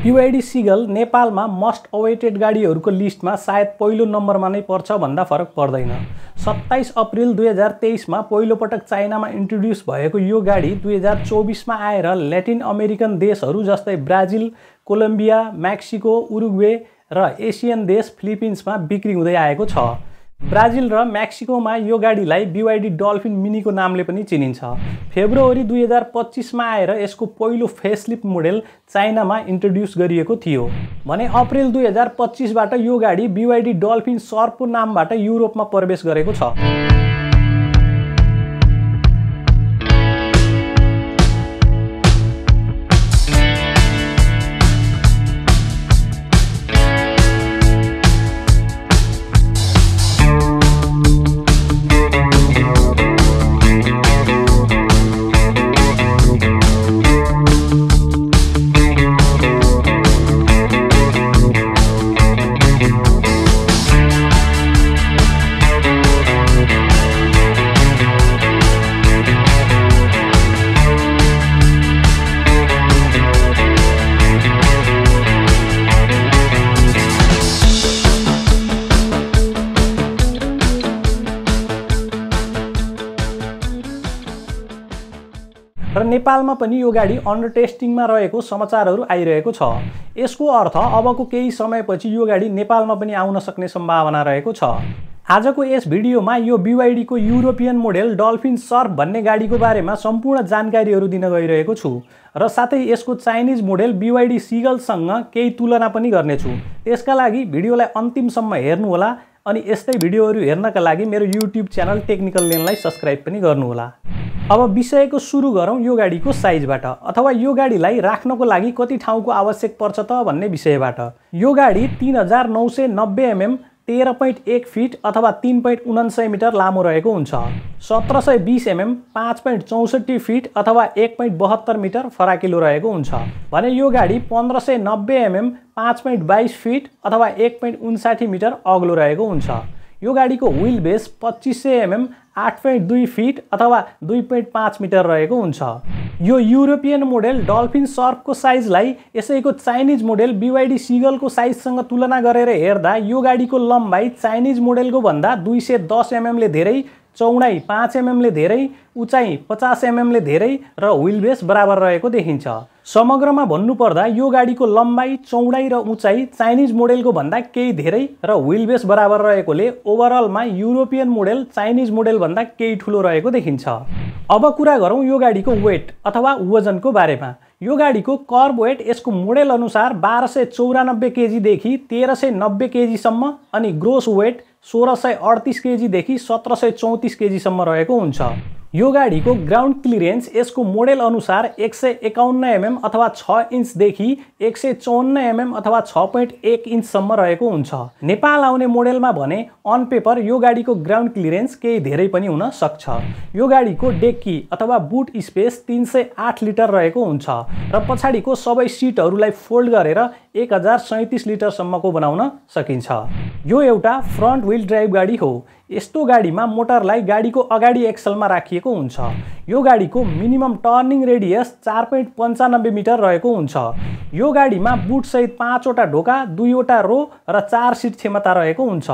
BYD सिगल नेपालमा must awaited गाडीहरूको लिस्टमा सायद पहिलो नम्बरमा नै पर्छ भन्दा फरक पर्दैन। 27 अप्रिल 2023 मा पहिलो पटक चाइनामा इन्ट्रोड्युस भएको यो गाडी 2024 मा आएर ल्याटिन अमेरिकन देशहरू जस्तै ब्राजिल, कोलम्बिया, मेक्सिको, उरुग्वे र एसियन देश फिलिपिन्समा बिक्री हुँदै आएको छ। ब्राजिल र मेक्सिकोमा यो गाडीलाई BYD डल्फिन मिनीको नामले पनि चिनिन्छ। फेब्रुअरी 2025 मा आएर यसको पहिलो फेसलिफ्ट मोडेल चाइनामा इन्ट्रोड्युस गरिएको थियो भने अप्रिल 2025 बाट यो गाडी BYD डल्फिन सर्पको नामबाट युरोपमा प्रवेश गरेको छ। र नेपालमा पनि यो गाडी अन्डर टेस्टिङमा रहेको समाचारहरू आइरहेको छ। यसको अर्थ अबको केही समयपछि यो गाडी नेपालमा पनि आउन सक्ने सम्भावना रहेको छ। आजको यस भिडियोमा यो BYD को युरोपियन मोडेल डल्फिन सर्प भन्ने गाडीको बारेमा सम्पूर्ण जानकारीहरू दिन गइरहेको छु र साथै यसको चाइनिज मोडेल BYD सिगलसँग केही तुलना पनि गर्नेछु। त्यसका लागि भिडियोलाई अन्तिमसम्म हेर्नुहोला अनि यस्तै भिडियोहरू हेर्नका लागि मेरो YouTube च्यानल टेक्निकल लेनलाई सब्स्क्राइब पनि गर्नुहोला। अब विषयको सुरु गरौँ यो गाडीको साइजबाट अथवा यो गाडीलाई राख्नको लागि कति ठाउँको आवश्यक पर्छ त भन्ने विषयबाट। यो गाडी 3990 mm 13.1 फिट अथवा 3.49 मिटर लामो रहेको हुन्छ। 1720 mm 5.64 फिट अथवा 1.72 मिटर फराकिलो रहेको हुन्छ भने यो गाडी 1590 mm 5.22 फिट अथवा 1.59 मिटर अग्लो रहेको हुन्छ। यो गाडीको व्हील बेस 2500 mm 8.2 फिट अथवा 2.5 मिटर रहेको हुन्छ। यो युरोपियन मोडेल डल्फिन सर्पको साइजलाई यसैको चाइनिज मोडेल BYD सिगलको साइजसँग तुलना गरेर हेर्दा यो गाडीको लम्बाइ चाइनिज मोडेलको भन्दा 210 mm ले धेरै, चौडाइ 5 mm ले धेरै, उचाइ 50 mm ले धेरै र व्हील बेस बराबर रहेको देखिन्छ। समग्रमा भन्नुपर्दा यो गाडीको लम्बाइ, चौडाइ र उचाइ चाइनिज मोडेलको भन्दा केही धेरै र व्हील बेस बराबर रहेकोले ओभरअलमा युरोपियन मोडेल चाइनिज मोडेल भन्दा केही ठुलो रहेको देखिन्छ। अब कुरा गरौँ यो गाडीको वेट अथवा वजनको बारेमा। यो गाडीको कर्ब वेट यसको मोडेल अनुसार 1294 केजी देखि 1390 केजी सम्म अनि ग्रोस वेट 1638 केजी देखि 1734 केजी सम्म रहेको हुन्छ। यो गाडीको ग्राउन्ड क्लियरेन्स यसको मोडेल अनुसार 151 mm अथवा 6 इन्च देखि 154 mm अथवा 6.1 इन्च सम्म रहेको हुन्छ। नेपाल आउने मोडेलमा भने अन पेपर यो गाडीको ग्राउन्ड क्लियरेन्स केही धेरै पनि हुन सक्छ। यो गाडीको डेक्की अथवा बुट स्पेस 308 लिटर रहेको हुन्छ र पछाडिको सबै सिटहरूलाई फोल्ड गरेर 1037 लिटर सम्मको बनाउन सकिन्छ। यो एउटा फ्रन्ट व्हील ड्राइभ गाडी हो। यस्तो गाडीमा मोटरलाई गाडीको अगाडि एक्सलमा राखिएको हुन्छ। यो गाडीको मिनिमम टर्निङ रेडियस 4.95 मिटर रहेको हुन्छ। यो गाडीमा बुट सहित 5 वटा ढोका, 2 वटा रो र 4 सिट क्षमता रहेको हुन्छ।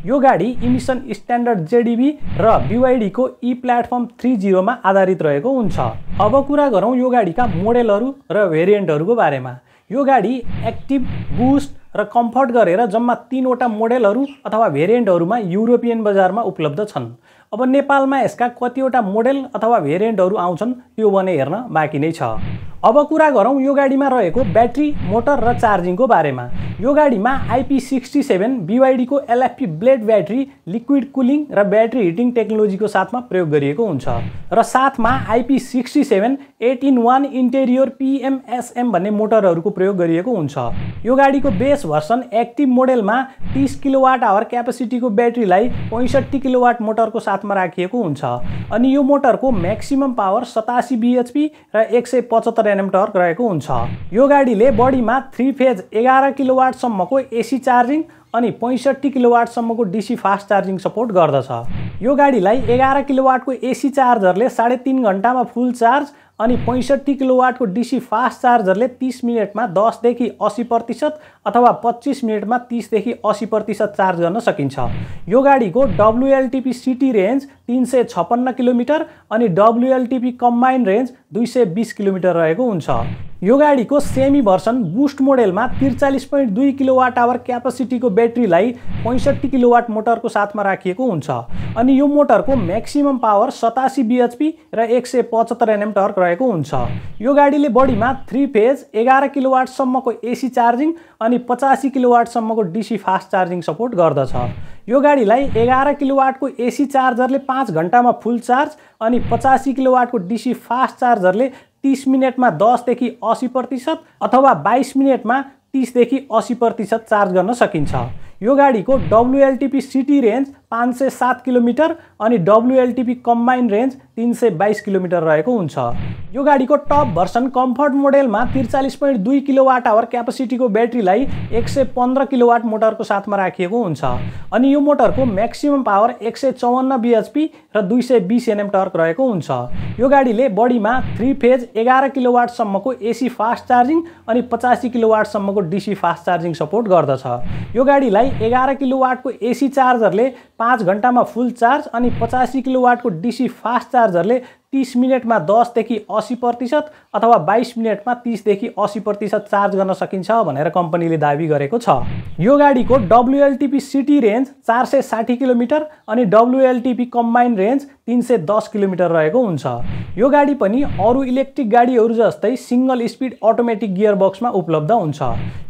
यो गाडी इमिसन स्ट्यान्डर्ड JDB र BYD को ई प्लेटफर्म 30 मा आधारित रहेको हुन्छ। अब कुरा गरौँ यो गाडीका मोडेलहरू र भेरिएन्टहरूको बारेमा। यो गाडी एक्टिभ, बुस्ट र कम्फर्ट गरेर जम्मा 3 वटा मोडेलहरू अथवा भेरिएन्टहरूमा युरोपियन बजारमा उपलब्ध छन्। अब नेपालमा यसका कतिवटा मोडेल अथवा भेरिएन्टहरू आउँछन् त्यो भने हेर्न बाँकी नै छ। अब कुरा गरौँ यो गाडीमा रहेको ब्याट्री, मोटर र चार्जिङको बारेमा। यो गाडीमा IP67 BYD को LFP blade battery liquid cooling र ब्याट्री हिटिङ टेक्नोलोजीको साथमा प्रयोग गरिएको हुन्छ र साथमा IP67 8-in-1 इन्टेरियर PMSM भन्ने मोटरहरूको प्रयोग गरिएको हुन्छ। यो गाडीको बेस भर्सन एक्टिभ मोडेलमा 30 किलोवाट आवर क्यापेसिटीको ब्याट्रीलाई 65 किलोवाट मोटरको साथमा राखिएको हुन्छ अनि यो मोटरको म्याक्सिमम पावर 87 bhp र 175 Nm टर्क रहेको हुन्छ। यो गाडीले बडीमा 3 फेज 11 किलोवाट सम्मको AC चार्जिङ अनि 65 किलोवाट सम्मको DC फास्ट चार्जिङ सपोर्ट गर्दछ। यो गाडीलाई 11 किलोवाटको AC चार्जरले 3.5 घण्टामा फुल चार्ज अनि 65 किलोवाटको डीसी फास्ट चार्जरले 30 मिनेटमा 10 देखि 80% अथवा 25 मिनेटमा 30 देखि 80% चार्ज गर्न सकिन्छ। यो गाडीको WLTP सिटी रेन्ज 356 किलोमिटर अनि WLTP कम्बाइन रेन्ज 220 किलोमिटर रहेको हुन्छ। यो गाडीको सेमी भर्सन बुस्ट मोडेलमा 43.2 किलोवाट आवर क्यापासिटीको ब्याट्रीलाई 65 किलोवाट मोटरको साथमा राखिएको हुन्छ अनि यो मोटरको म्याक्सिमम पावर 87 bhp र 175 Nm टर्क रहेको हुन्छ। यो गाडीले बडीमा 3 फेज 11 किलोवाट सम्मको एसी चार्जिङ अनि 85 किलोवाट सम्मको डीसी फास्ट चार्जिङ सपोर्ट गर्दछ। यो गाडीलाई 11 किलोवाटको एसी चार्जरले 5 घण्टामा फुल चार्ज अनि 85 किलोवाटको डीसी फास्ट चार्जरले 30 मिनेटमा 10 देखि 80% अथवा 22 मिनेटमा 30 देखि 80% चार्ज गर्न सकिन्छ। यो गाडीको WLTP सिटी रेन्ज 507 किलोमिटर अनि WLTP कम्बाइन रेन्ज 322 किलोमिटर रहेको हुन्छ। यो गाडीको टप भर्सन कम्फर्ट मोडेलमा 43.2 किलोवाट आवर क्यापासिटीको ब्याट्रीलाई 115 किलोवाट मोटरको साथमा राखिएको हुन्छ अनि यो मोटरको म्याक्सिमम पावर 154 bhp र 220 Nm टर्क रहेको हुन्छ। यो गाडीले बडीमा 3 फेज 11 किलोवाट सम्मको एसी फास्ट चार्जिङ अनि 85 किलोवाट सम्मको डीसी फास्ट चार्जिङ सपोर्ट गर्दछ। यो गाडीलाई 11 किलोवाटको एसी चार्जरले 5 घण्टामा फुल चार्ज अनि 85 किलोवाटको डीसी फास्ट चार्जरले 30 मिनेटमा 10 देखि 80% अथवा 22 मिनेटमा 30 देखि 80% चार्ज गर्न सकिन्छ भनेर कम्पनीले दाबी गरेको छ। यो गाडीको WLTP सिटी रेन्ज 460 किलोमिटर अनि WLTP कम्बाइन रेन्ज 310 किलोमिटर रहेको हुन्छ। यो गाडी पनि अरु इलेक्ट्रिक गाडीहरू जस्तै सिंगल स्पिड अटोमेटिक गियर बक्समा उपलब्ध हुन्छ।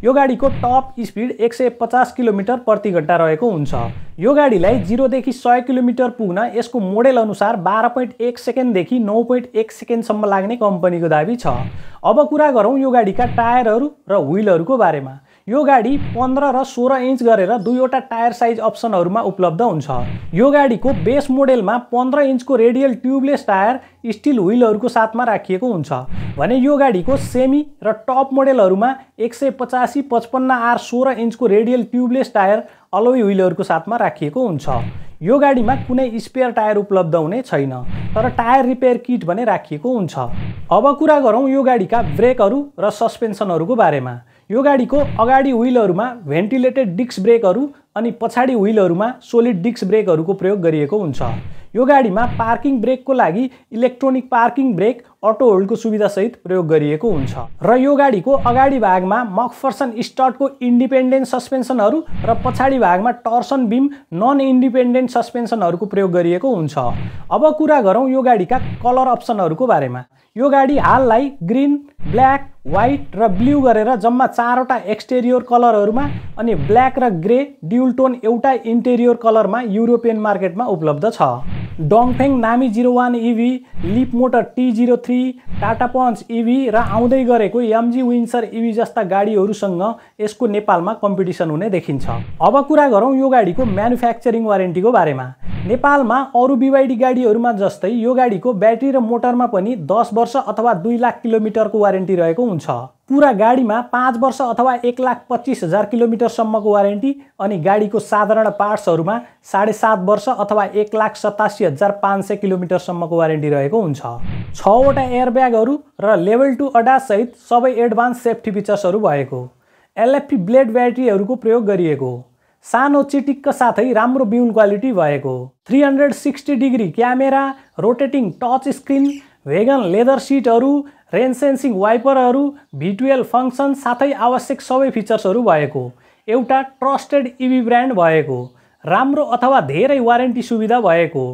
यो गाडीको टप स्पिड 150 किलोमिटर प्रति घण्टा रहेको हुन्छ। यो गाडीलाई 0 देखि 100 किलोमिटर पुग्न यसको मोडेल अनुसार 12.1 सेकेन्ड देखि 9.1 सेकेन्डसम्म लाग्ने कम्पनीको दाबी छ। अब कुरा गरौँ यो गाडीका टायरहरू र व्हीलहरूको बारेमा। यो गाडी 15 र 16 इन्च गरेर दुईवटा टायर साइज अप्सनहरूमा उपलब्ध हुन्छ। यो गाडीको बेस मोडेलमा 15 इन्चको रेडियल ट्युबलेस टायर स्टिल व्हीलहरूको साथमा राखिएको हुन्छ भने यो गाडीको सेमी र टप मोडेलहरूमा 185 55R 16 इन्चको रेडियल ट्युबलेस टायर अलोई व्हीलहरूको साथमा राखिएको हुन्छ। यो गाडीमा कुनै स्पेयर टायर उपलब्ध हुने छैन तर टायर रिपेयर किट भने राखिएको हुन्छ। अब कुरा गरौँ यो गाडीका ब्रेकहरू र सस्पेन्सनहरूको बारेमा। यो गाडीको अगाडि व्हीलहरूमा भेन्टिलेटेड डिस्क ब्रेकहरू अनि पछाडि व्हीलहरूमा सोलिड डिस्क ब्रेकहरूको प्रयोग गरिएको हुन्छ। यो गाडीमा पार्किङ ब्रेकको लागि electronic parking brake auto HoldCo सुविधा सहित प्रयोग गरिएको हुन्छ र यो गाडीको अगाडि भागमा मक्फर्सन स्टडको इन्डिपेन्डेन्ट सस्पेन्सनहरू र पछाडि भागमा टर्सन बीम नन इन्डिपेन्डेन्ट सस्पेन्सनहरूको प्रयोग गरिएको हुन्छ। अब कुरा गरौँ यो गाडीका कलर अप्सनहरूको बारेमा। यो गाडी हाललाई ग्रीन, ब्ल्याक, व्हाइट र ब्लू गरेर जम्मा 4वटा एक्सटेरियर कलरहरूमा अनि ब्ल्याक र ग्रे ड्युल टोन एउटा इन्टेरियर कलरमा युरोपियन मार्केटमा उपलब्ध छ। डोङफेङ नामी 01 EV, lip motor T03, Tata पञ्च EV र आउँदै गरेको MG विन्सर EV जस्ता गाडीहरूसँग यसको नेपालमा कम्पिटिसन हुने देखिन्छ। अब कुरा गरौँ यो गाडीको म्यानुफ्याक्चरिङ वारेन्टीको बारेमा। नेपालमा अरु BYD गाडीहरूमा जस्तै यो गाडीको ब्याट्री र मोटरमा पनि 10 वर्ष अथवा 2 लाख किलोमिटरको वारेन्टी रहेको हुन्छ। पूरा गाडीमा 5 वर्ष अथवा 1,25,000 किलोमिटरसम्मको वारेन्टी अनि गाडीको साधारण पार्ट्सहरूमा 7.5 वर्ष अथवा 1,87,500 किलोमिटरसम्मको वारेन्टी रहेको हुन्छ। 6वटा एयरब्यागहरू र लेभल 2 अडास सहित सबै एडभान्स सेफ्टी फिचर्सहरू भएको, LFP ब्लेड ब्याट्रीहरूको प्रयोग गरिएको, सानो चिटिक्क साथै राम्रो बिल्ड क्वालिटी भएको, 360 degree camera, rotating touch screen, vegan leather सिटहरू, रेन सेन्सिङ वाइपरहरू, V12 फङ्सन साथै आवश्यक सबै फिचर्सहरू भएको, एउटा ट्रस्टेड EV ब्रान्ड भएको, राम्रो अथवा धेरै वारेन्टी सुविधा भएको,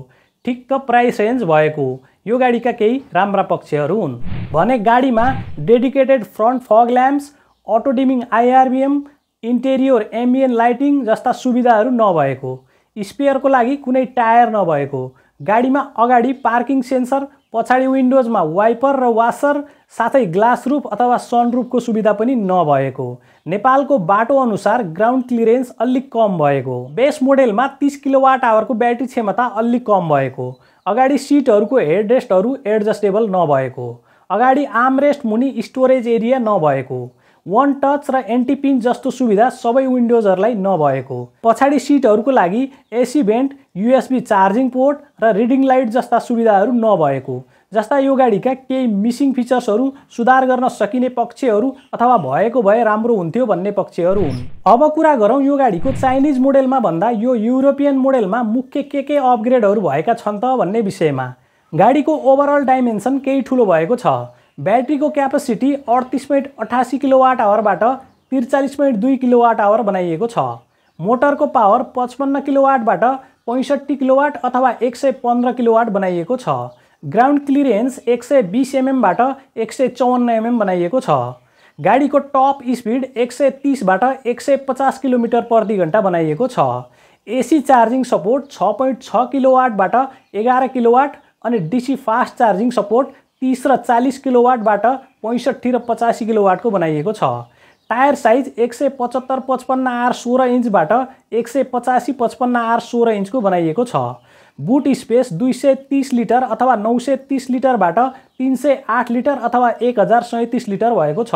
ठिक्क प्राइस रेन्ज भएको यो गाडीका केही राम्रा पक्षहरू हुन् भने गाडीमा dedicated front fog lamps, auto dimming IRBM, interior ambient lighting जस्ता सुविधाहरू नभएको, स्पेयरको लागि कुनै टायर नभएको, गाडीमा अगाडि पार्किङ सेन्सर, पछाडि विन्डोजमा वाइपर र वासर साथै ग्लास रूफ अथवा सनरूफको सुविधा पनि नभएको, नेपालको बाटो अनुसार ग्राउन्ड क्लियरेन्स अलि कम भएको, बेस मोडेलमा 30 किलोवाट आवरको ब्याट्री क्षमता अलि कम भएको, अगाडि सिटहरूको हेडरेस्टहरू एडजस्टेबल नभएको, अगाडि आर्मरेस्ट मुनि स्टोरेज एरिया नभएको, वन टच र एन्टी पिन जस्तो सुविधा सबै विन्डोजहरूलाई नभएको, पछाडि सिटहरूको लागि AC vent, USB charging port र रिडिङ लाइट जस्ता सुविधाहरू नभएको, जस्ता यो गाडीका केही मिसिङ फिचर्सहरू, सुधार गर्न सकिने पक्षहरू अथवा भएको भए राम्रो हुन्थ्यो भन्ने पक्षहरू हुन्। अब कुरा गरौँ यो गाडीको चाइनिज मोडेलमा भन्दा यो युरोपियन मोडेलमा मुख्य के अपग्रेडहरू भएका छन् त भन्ने विषयमा। गाडीको ओभरअल डाइमेन्सन केही ठुलो भएको छ। ब्याट्रीको क्यापेसिटी 38.88 किलोवाट आवरबाट 43.2 किलोवाट आवर बनाइएको छ। मोटरको पावर 55 किलोवाटबाट 65 किलोवाट अथवा 115 किलोवाट बनाइएको छ। ग्राउन्ड क्लियरेन्स 120 एमएमबाट 154 एमएम बनाइएको छ। गाडीको टप स्पिड 130 बाट 150 किलोमिटर प्रति घण्टा बनाइएको छ। एसी चार्जिङ सपोर्ट 6.6 किलोवाटबाट 11 किलोवाट अनि डीसी फास्ट चार्जिङ सपोर्ट 30 र 40 किलोवाटबाट 65 र 85 किलोवाटको बनाइएको छ। टायर साइज 175/55R 16 इन्चबाट 185/55R 16 इन्चको बनाइएको छ। बुट स्पेस 230 लिटर अथवा 930 लिटरबाट 308 लिटर अथवा 1037 लिटर भएको छ।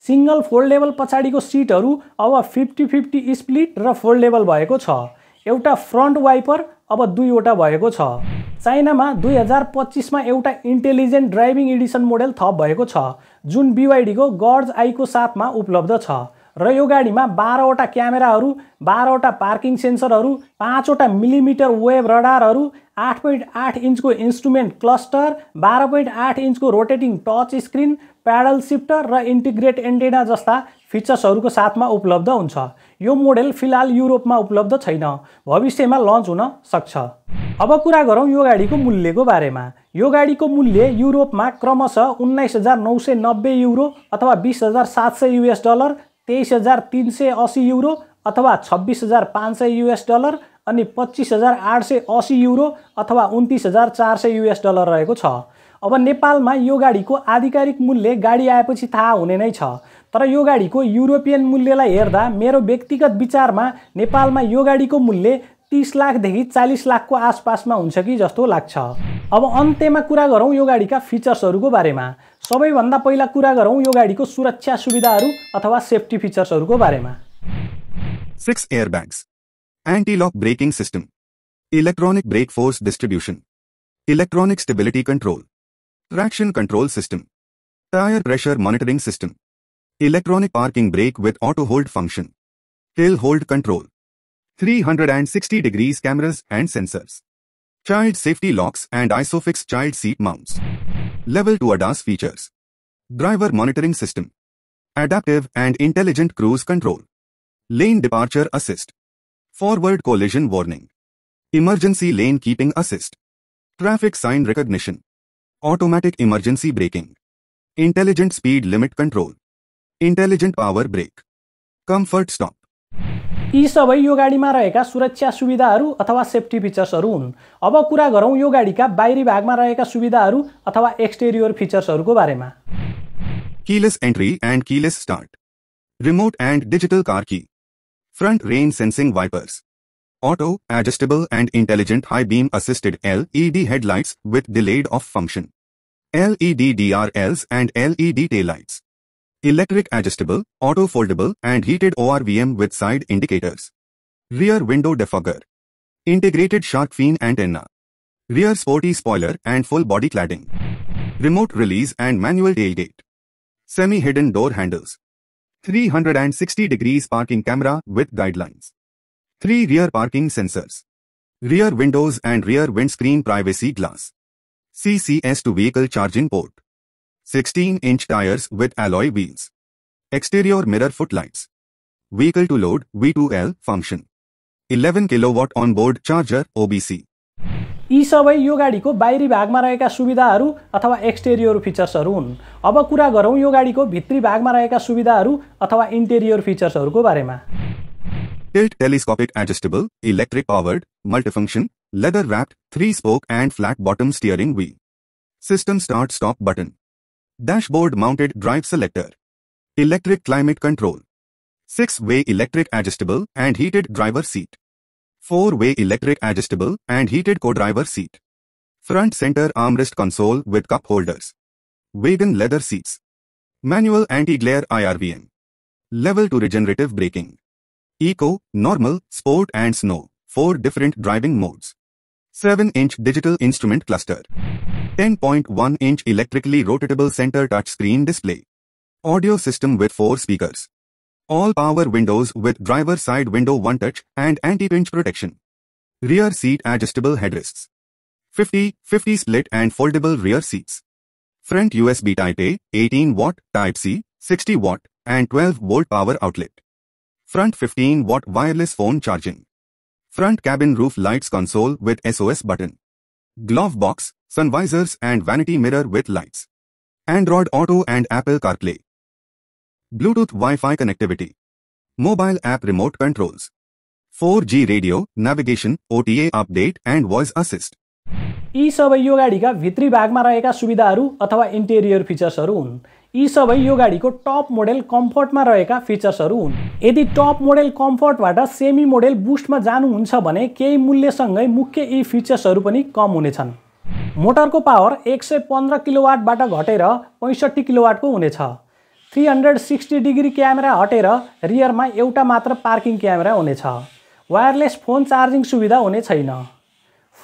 सिंगल फोल्डेबल पछाडिको सिटहरू अब 50-50 स्प्लिट र फोल्डेबल भएको छ। एउटा फ्रन्ट वाइपर अब 2वटा भएको छ। चाइनामा 2025 मा एउटा इन्टेलिजेन्ट ड्राइभिङ एडिसन मोडेल थप भएको छ जुन BYD को गॉड्स आई को साथमा उपलब्ध छ र यो गाडीमा 12वटा क्यामेराहरू, 12वटा पार्किङ सेन्सरहरू, 5वटा मिलिमिटर वेभ रडारहरू, 8.8 इन्चको इन्स्ट्रुमेन्ट क्लस्टर, 12.8 इन्चको rotating touch screen, paddle shifter र इन्टिग्रेट एन्टेना जस्ता फिचर्सहरूको साथमा उपलब्ध हुन्छ। यो मोडेल फिलहाल युरोपमा उपलब्ध छैन, भविष्यमा लन्च हुन सक्छ। अब कुरा गरौँ यो गाडीको मूल्यको बारेमा। यो गाडीको मूल्य युरोपमा क्रमशः 19,990 युरो अथवा 20,700 US डलर, 23,380 युरो अथवा 26,500 US डलर अनि 25,880 युरो अथवा 29,400 US डलर रहेको छ। अब नेपालमा यो गाडीको आधिकारिक मूल्य गाडी आएपछि थाहा हुने नै छ, तर यो गाडीको युरोपियन मूल्यलाई हेर्दा मेरो व्यक्तिगत विचारमा नेपालमा यो गाडीको मूल्य 30 लाखदेखि 40 लाखको आसपासमा हुन्छ कि जस्तो लाग्छ। अब अन्त्यमा कुरा गरौँ यो गाडीका फिचर्सहरूको बारेमा। सबैभन्दा पहिला कुरा गरौँ यो गाडीको सुरक्षा सुविधाहरू अथवा सेफ्टी फिचर्सहरूको बारेमा। 6 airbags, anti-lock braking system, electronic brake force distribution, electronic stability control, traction control system, tire pressure monitoring system, electronic parking brake with auto hold function, hill hold control, 360 degrees cameras and sensors, child safety locks and ISOFIX child seat mounts, level 2 ADAS features, driver monitoring system, adaptive and intelligent cruise control, lane departure assist, forward collision warning, emergency lane keeping assist, traffic sign recognition, automatic emergency braking, intelligent speed limit control, intelligent power brake, comfort stop. यी सबै यो गाडीमा रहेका सुरक्षा सुविधाहरू अथवा safety फिचर्सहरू हुन्। अब कुरा गरौँ यो गाडीका बाहिरी भागमा रहेका सुविधाहरू अथवा एक्सटेरियर फिचर्सहरूको बारेमा। Keyless entry and keyless start, remote and digital car key, front rain sensing wipers, auto, adjustable and intelligent high beam assisted LED headlights with delayed off function, LED DRLs and LED taillights, electric adjustable, auto foldable and heated ORVM with side indicators, rear window defogger, integrated shark fin antenna, rear sporty spoiler and full body cladding, remote release and manual tailgate, semi-hidden door handles, 360 degrees parking camera with guidelines, 3 rear parking sensors, rear windows and rear windscreen privacy glass, CCS to vehicle charging port, 16-inch tires with alloy wheels, exterior mirror footlights, vehicle to load V2L function, 11 kilowatt onboard charger OBC. यी सबै यो गाडीको बाहिरी भागमा रहेका सुविधाहरू अथवा exterior फिचर्सहरू हुन्। अब कुरा गरौँ यो गाडीको भित्री भागमा रहेका सुविधाहरू अथवा इन्टेरियर फिचर्सहरूको बारेमा। Tilt telescopic adjustable, electric powered, multifunction, leather wrapped, 3-spoke and flat bottom steering wheel, system start stop button, dashboard mounted drive selector, electric climate control, 6-way electric adjustable and heated driver seat, 4-way electric adjustable and heated co-driver seat, front center armrest console with cup holders, wagon leather seats, manual anti-glare IRVM, level 2 regenerative braking, eco, normal, sport and snow, 4 different driving modes, 7-inch digital instrument cluster. 10.1-inch electrically rotatable center touchscreen display. Audio system with 4 speakers. All power windows with driver side window one touch and anti-pinch protection. Rear seat adjustable headrests. 50/50 split and foldable rear seats. Front USB Type-A, 18-watt, Type-C, 60-watt, and 12-volt power outlet. Front 15-watt wireless phone charging. Front cabin roof lights console with SOS button. Glove box, sun visors and vanity mirror with lights. Android Auto and Apple CarPlay. Bluetooth Wi-Fi connectivity. Mobile app remote controls. 4G radio, navigation, OTA update and voice assist. यी सबै यो गाडीका भित्री भागमा रहेका सुविधाहरू अथवा interior फिचर्सहरू हुन्। यी सबै यो गाडीको टप मोडेल कम्फर्टमा रहेका फिचर्सहरू हुन्। यदि टप मोडेल कम्फर्टबाट सेमी मोडेल बुस्टमा जानुहुन्छ भने केही मूल्यसँगै मुख्य यी फिचर्सहरू पनि कम हुनेछन्। मोटरको पावर 115 किलोवाटबाट घटेर 65 किलोवाटको हुनेछ। 360 डिग्री क्यामेरा हटेर रियरमा एउटा मात्र पार्किङ क्यामेरा हुनेछ। वायरलेस फोन चार्जिङ सुविधा हुने छैन।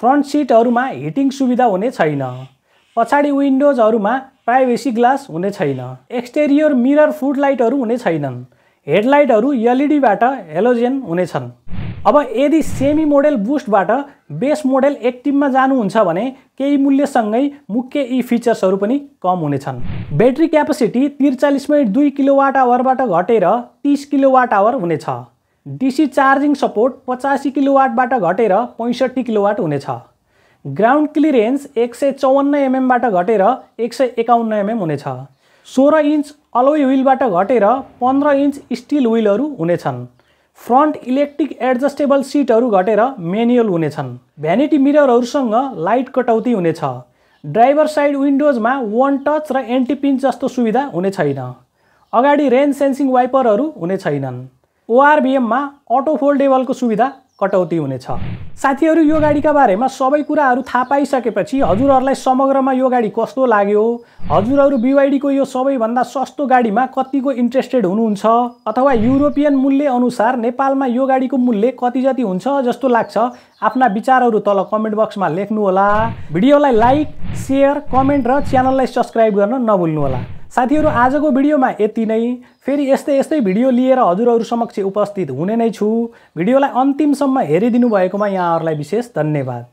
फ्रन्ट सिटहरूमा हिटिङ सुविधा हुने छैन। पछाडि विन्डोजहरूमा प्राइभेसी ग्लास हुने छैन। एक्सटेरियर मिरर फुट लाइटहरू हुने छैनन्। हेडलाइटहरू एलइडीबाट हेलोजेन हुनेछन्। अब यदि सेमी मोडेल बुस्टबाट बेस मोडेल एक्टिभमा जानुहुन्छ भने केही मूल्यसँगै मुख्य यी फिचर्सहरू पनि कम हुनेछन्। ब्याट्री क्यापेसिटी 43.2 किलोवाट आवरबाट घटेर 30 किलोवाट आवर हुनेछ। डीसी चार्जिङ सपोर्ट 85 किलोवाटबाट घटेर 65 किलोवाट हुनेछ। ग्राउन्ड क्लियरेन्स 154 एमएमबाट घटेर 151 एमएम हुनेछ। 16 इन्च अलोय व्हीलबाट घटेर 15 इन्च स्टिल व्हीलहरू हुनेछन्। फ्रन्ट इलेक्ट्रिक एडजस्टेबल सिटहरू घटेर म्यानुअल हुनेछन्। भ्यानिटी मिररहरूसँग लाइट कटौती हुनेछ। ड्राइभर साइड विन्डोजमा वन टच र एन्टी पिन्च जस्तो सुविधा हुने छैन। अगाडि रेन सेन्सिङ वाइपरहरू हुने छैनन्। ओआरभीएममा अटो फोल्डेबलको सुविधा कटौती हुनेछ। साथीहरू, यो गाडीका बारेमा सबै कुराहरू थाहा पाइसकेपछि हजुरहरूलाई समग्रमा यो गाडी कस्तो लाग्यो? हजुरहरू BYD को यो सबैभन्दा सस्तो गाडीमा कतिको इन्ट्रेस्टेड हुनुहुन्छ? अथवा युरोपियन मूल्य अनुसार नेपालमा यो गाडीको मूल्य कति जति हुन्छ जस्तो लाग्छ? आफ्ना विचारहरू तल कमेन्ट बक्समा लेख्नुहोला। भिडियोलाई लाइक, शेयर, कमेन्ट र च्यानललाई सब्स्क्राइब गर्न नभुल्नुहोला। साथीहरू, आजको भिडियोमा यति नै। फेरि यस्तै भिडियो लिएर हजुरहरू समक्ष उपस्थित हुने नै छु। भिडियोलाई अन्तिमसम्म हेरिदिनु भएकोमा यहाँहरूलाई विशेष धन्यवाद।